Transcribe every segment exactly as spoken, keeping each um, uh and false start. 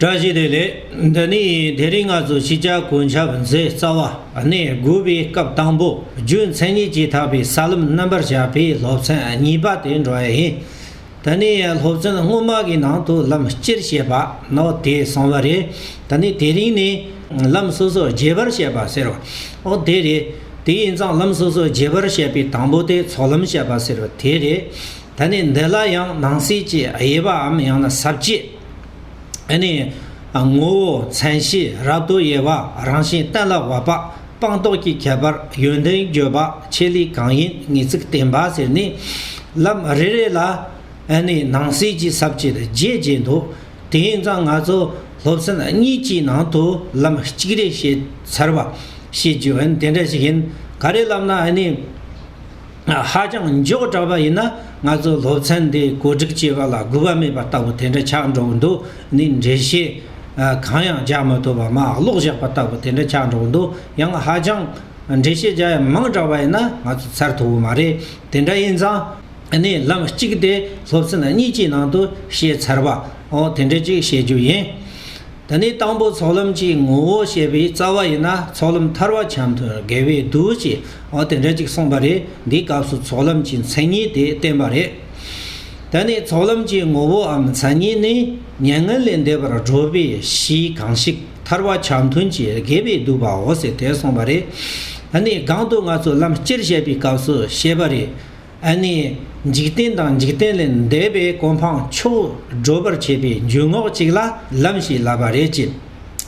བཀྲ་ཤིས་བདེ་ལེགས། འདི་ནི་དེ་རིང་ང་ཚོ་ཤེས་བྱ་གོ་ཆ་མཛད་རྩ་བ་ནས་དགུ་པའི་སྐབས་དང་པོ་རྒྱུ་མཚན་ཉིད་ཀྱིས་ཐེག་པའི་ས་ལམ་རྣམ་པར་དཔྱད་པའི་སློབ་ཚན་གཉིས་པ་དེ་འགྲོ་ཡ་ཡིན། ད་ནི་སློབ་ཚན་སྔོན་མ་གི་ནང་དུ་ལམ་སྤྱིར་བཤད་པ་ནོ་དེ་སོང་བ་རེད། ད་ནི་དེ་རིང་ནི་ལམ་སོ་སོར་རྒྱས་པར་བཤད་པ་ཟེར་བ་འོ་དེ་རེད། དེ་ཡིན་ཙང་ལམ་སོ་སོར་རྒྱས་པར་བཤད་པའི་དང་པོ་དེ་ཚོགས་ལམ་བཤད་པ་ཟེར་བ་དེ་རེད། ད་ནི་འདི་ལ་ཡང་ནང་གསེས་ཀྱི་དབྱེ་བའམ་ཡང་ན་ས་བཅད། ཨ་ནི། ངོ་བོ་མཚན་གཞི་རབ་ཏུ་དབྱེ་བ་རང་བཞིན་གཏན་ལ་དབབ་པ་སྤངས་རྟོགས་ཀྱི་ཁྱད་པར་ཡོན་ཏན་བརྗོད་པ་ཆེད་ལས་གང་ཡིན་ངེས་ཚིག་བསྟན་པ་ཟེར་ནས་ལམ་རེ་རེ་ལ་ཨ་ནི་ནང་གསེས་ཀྱི་ས་བཅད་རྒྱས་རྒྱས་འདུག་དེ་ཡིན་ཙང་ང་ཚོ་སློབ་ཚན་གཉིས་ཀྱི་ནང་དུ་ལམ་གཅིག་རེ་བཤད་ཚར་བ་བཤད་རྒྱུ་ཨ་ནི་དེ་འདྲ་ཞིག་ཡིན། ག་རེ་ལབ་ན་ཨ་ནི། ཧ་ཅང་མགྱོགས་དྲགས་པ་ཡིན་ན་ང་ཚོ་སློབ་ཚན་འདི་གོ་སྒྲིག་བྱེད་པ་ལ་དགོས་པ་མེད་པ་ལྟ་བུ་དེ་འདྲ་ཆགས་འགྲོ་གི་འདུག་ནི་འགྲེལ་བཤད་གང་ཡང་རྒྱག་མི་ཐུབ་པ་མ་ཀློག་བཞག་པ་ལྟ་བུ་དེ་འདྲ་ཆགས་འགྲོ་གི་འདུག་ཡང་ཧ་ཅང་འགྲེལ་བཤད་རྒྱག་ཡ་མང་དྲགས་པ་ཡིན་ན་ང་ཚོ་ཚར་ཐུབ་གི་མ་རེད། དེ་འདྲ་ཡིན་ཙང་ནི་ལམ་གཅིག་དེ་སློབ་ཚན་གཉིས་ཀྱི་ནང་དུ་བཤད་ཚར་བ་འོ་དེ་འདྲ་ཅིག་བཤད་རྒྱུ་ཡིན། ད་ནི་དང་པོ་ཚོགས་ལམ་གྱི་ངོ་བོ་བཤད་པའི་རྩ་བ་ཡིན་ན་ཚོགས་ལམ་ཐར་པ་འཆམ་མཐུན་དགེ་བའི་བདུད་ཅེས་འོ་དེ་འདྲ་ཅིག་གསུངས་པ་རེད། འདིའི་སྐབས་སུ་ཚོགས་ལམ་གྱི་མཚན་ཉིད་དེ་བསྟན་པ་རེད། ད་ནི་ཚོགས་ལམ་གྱི་ངོ་བོའམ་མཚན་ཉིད་ནི་མྱ་ངན་ལས་འདས་པར་སྒྲོལ་བའི་གཞི་གང་ཞིག་ཐར་པ་འཆམ་མཐུན་གྱི་དགེ་བའི་བདུད་པའོ་ཟེར་དེ་གསུངས་པ་རེད། ད་ནི་གོང་དུ་ང་ཚོས་ལམ་སྤྱིར་བཤད་པའི་སྐབས་སུ་བཤད་པ་རེད། ཨ་ནི། འཇིག་རྟེན་དང་འཇིག་རྟེན་ལས་འདས་པའི་གོ་འཕང་མཆོག་སྒྲོལ་བར་བྱེད་པའི་འཇུག་ངོགས་གཅིག་ལ་ལམ་ཞེས་ལབ་པ་རེད་ཅེས་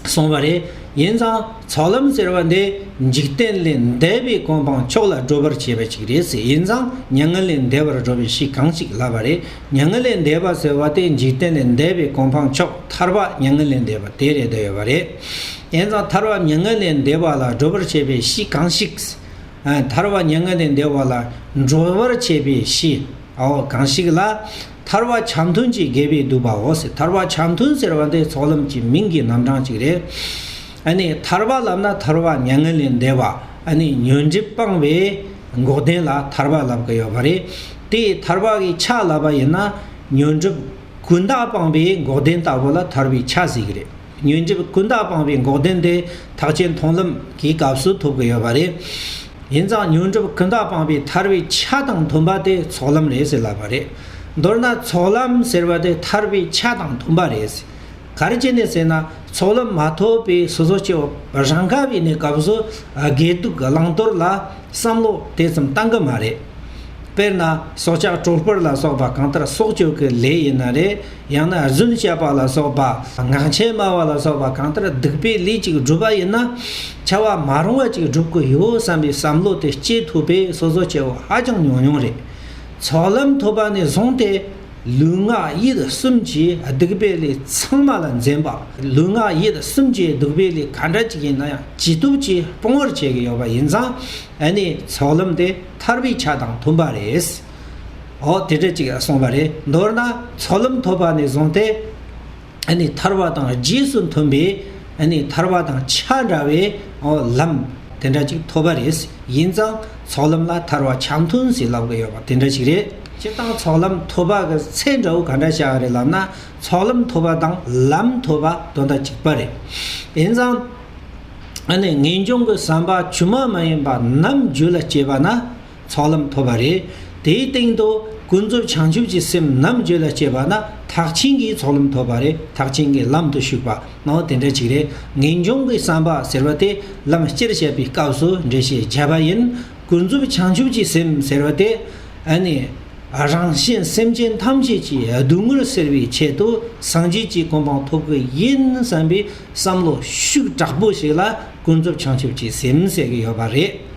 གསུངས་པ་རེད། ཡིན་ཙང་ཚོགས་ལམ་ཟེར་བ་འདི་འཇིག་རྟེན་ལས་འདས་པའི་གོ་འཕང་མཆོག་ལ་སྒྲོལ་བར་བྱེད་པ་ཅིག་རེད་ཟེར། ཡིན་ཙང་མྱ་ངན་ལས་འདས་པར་སྒྲོལ་བའི་གཞི་གང་ཞིག་ལབ་པ་རེད། མྱ་ངན་ལས་འདས་པ་ཟེར་བ་དེ་འཇིག་རྟེན་ལས་འདས་པའི་གོ་འཕང་མཆོག་ཐར་པ་མྱ་ངན་ལས་འདས་པ་དེ་རེད་བསྡད་ཡོད་པ་རེད། ཡིན་ཙང་ཐར་པ་མྱ་ངན་ལས་འདས་པ་ལ་སྒྲོལ་བར་བྱེད་པའི་གཞི་གང་ཞིག་ཨ། ཐར་པ་མྱ་ངན་ལས་འདས་པ་ལ་སྒྲོལ་བར་བྱེད་པའི་གཞི། ཨའོ་གང་ཞིག་ལ། ཐར་པ་འཆམ་མཐུན་གྱི་དགེ་བའི་བསྡུ་བའོ་ཟེར། ཐར་པ་འཆམ་མཐུན་ཟེར་བ་འདི་ཚོགས་ལམ་གྱི་མིང་གི་རྣམ་གྲངས་ཅིག་རེད། ཨ་ནི་ཐར་པ་ལབ་ན་ཐར་པ་མྱ་ངན་ལས་འདས་པ་ཨ་ནི་ཉོན་སྒྲིབ་སྤངས་པའི་འགོག་བདེན་ལ་ཐར་པ་ལབ་ཀྱི་ཡོད་པ་རེད། དེ་ཐར་པ་གི་ཆ་ལབ་པ་ཡིན་ན་ཉོན་སྒྲིབ་ཀུན་བཏགས་སྤངས་པའི་འགོག་བདེན་ལྟ་བུ་ལ་ཐར་པའི་ཆ་ཟེར་གྱི་རེད། ཉོན་སྒྲིབ་ཀུན་བཏགས་སྤངས་པའི་འགོག་བདེན་དེ་ཐེག་ཆེན་མཐོང་ལམ་གྱི་སྐབས་སུ་ཐོབ་ཀྱི་ཡོད་པ་རེད། ཡིན་ཙང་ཉོན་སྒྲིབ་ཀུན་བཏགས་སྤངས་པའི་ཐར་པའི་ཆ་དང་མཐུན་པ་དེ་ཚོགས་ལམ་རེད་ཟེར་ལབ་པ་རེད། མདོར་ན་ཚོགས་ལམ་ཟེར་བ་དེ་ཐར་པའི་ཆ་དང་མཐུན་པ་རེད། ག་རེ་བྱས་ནས་ཟེར་ན་ཚོགས་ལམ་མ་ཐོབ་པའི་སོ་སོ་སྐྱེ་བོ་རང་ག་བའི་གནས་སྐབས་སུ་དགེ་སྡིག་བླང་དོར་ལ་བསམ་བློ་དེ་ཙམ་བཏང་གི་མ་རེད། དཔེར་ན་སྲོག་ཆགས་གྲོག་སྦུར་ལ་སོགས་པ་གང་ལྟར་སྲོག་གཅོད་ཀྱི་ལས་ཡིན་ན་རེད། ཡང་ན་རྫུན་བཤད་པ་ལ་སོགས་པ་ངག་འཁྱལ་སྨྲ་བ་ལ་སོགས་པ་གང་ལྟར་སྡིག་པའི་ལས་ཅིག་བསྒྲུབ་པ་ཡིན་ན་བྱ་བ་མ་རུང་བ་ཅིག་བསྒྲུབ་ཀྱི་ཡོད་བསམ་པའི་བསམ་བློ་དེ་སྐྱེ་ཐུབ་པའི་སོ་སོ་སྐྱེ་བོ་ཧ་ཅང་ཉུང་ཉུང་རེད། ཚོགས་ལམ་ཐོབ་པ་ནས་བཟུང་སྟེ་ལུས་ངག་ཡིད་གསུམ་གྱི་སྡིག་པའི་ལས་ཚང་མ་ལ་འཛེམ་པ། ལུས་ངག་ཡིད་གསུམ་གྱི་སྡིག་པའི་ལས་ག་འདྲ་ཅིག་ཡིན་ན་ཡང་ཇི་ཐུབ་ཀྱིས་སྤོང་བར་བྱེད་ཀྱི་ཡོད་པ་ཡིན་ཙང་ཨ་ནི་ཚོགས་ལམ་དེ་ཐར་པའི་ཆ་དང་མཐུན་པ་རེད། འོ་དེ་འདྲ་ཅིག་གསུངས་པ་རེད། མདོར་ན་ཚོགས་ལམ་ཐོབ་པ་ནས་བཟུང་སྟེ་ཨ་ནི་ཐར་པ་དང་རྗེས་སུ་མཐུན་པའི་ཨ་ནི་ཐར་པ་དང་ཆ་འདྲ་བའི་འོ་ལམ་དེ་འདྲ་ཅིག་ཐོབ་པ་རེད། ཡིན་ཙང་ཚོགས་ལམ་ལ་ཐར་པ་འཆམ་མཐུན་ཟེར་ལབ་ཀྱི་ཡོད་པ་དེ་འདྲ་ཞིག་རེད། སྤྱིར་བཏང་ཚོགས་ལམ་ཐོབ་པ་གི་ཚད་འདྲ་བོ་ག་འདྲ་བྱ་བ་རེད་ལབ་ན་ཚོགས་ལམ་ཐོབ་པ་དང་ལམ་ཐོབ་པ་དོན་དག་གཅིག་པ་རེད། ཡིན་ཙང་ཨ་ནི་ངེས་འབྱུང་གི་བསམ་པ་བཅོས་མ་མ་ཡིན་པ་ནམ་རྒྱུད་ལ་སྐྱེས་པ་ན་ཚོགས་ལམ་ཐོབ་པ་རེད། དེའི་སྟེང་དུ་ཀུན་རྫོབ་བྱང་ཆུབ་ཀྱི་སེམས་ནམ་རྒྱུད་ལ་སྐྱེས་པ་ན་ཐེག་ཆེན་གྱི་ཚོགས་ལམ་ཐོབ་པ་རེད། ཐེག་ཆེན་གྱི་ལམ་དུ་ཞུགས་པ་ནོ་དེ་འདྲ་ཅིག་རེད། ངེས་འབྱུང་གི་བསམ་པ་ཟེར་བ་དེ་ལམ་སྤྱིར་བཤད་པའི་སྐབས་སུ་འགྲེལ་བཤད་བརྒྱབ་པ་ཡིན། ཀུན་རྫོབ་བྱང་ཆུབ་ཀྱི་སེམས་ཟེར་བ་དེ་ཨ་ནི་རང་གཞན་སེམས་ཅན་ཐམས་ཅད་ཀྱི་སྡུག་བསྔལ་སེལ་བའི་ཆེད་དུ་སངས་རྒྱས་ཀྱི་གོ་འཕང་ཐོབ་ཀྱི་ཡིན་བསམ་པའི་བསམ་བློ་ཤུགས་དྲག་པོ་ཞིག་ལ་ཀུན་རྫོབ་བྱང་ཆུབ་ཀྱི་སེམས་ཟེར་གྱི་ཡོད་པ་རེད།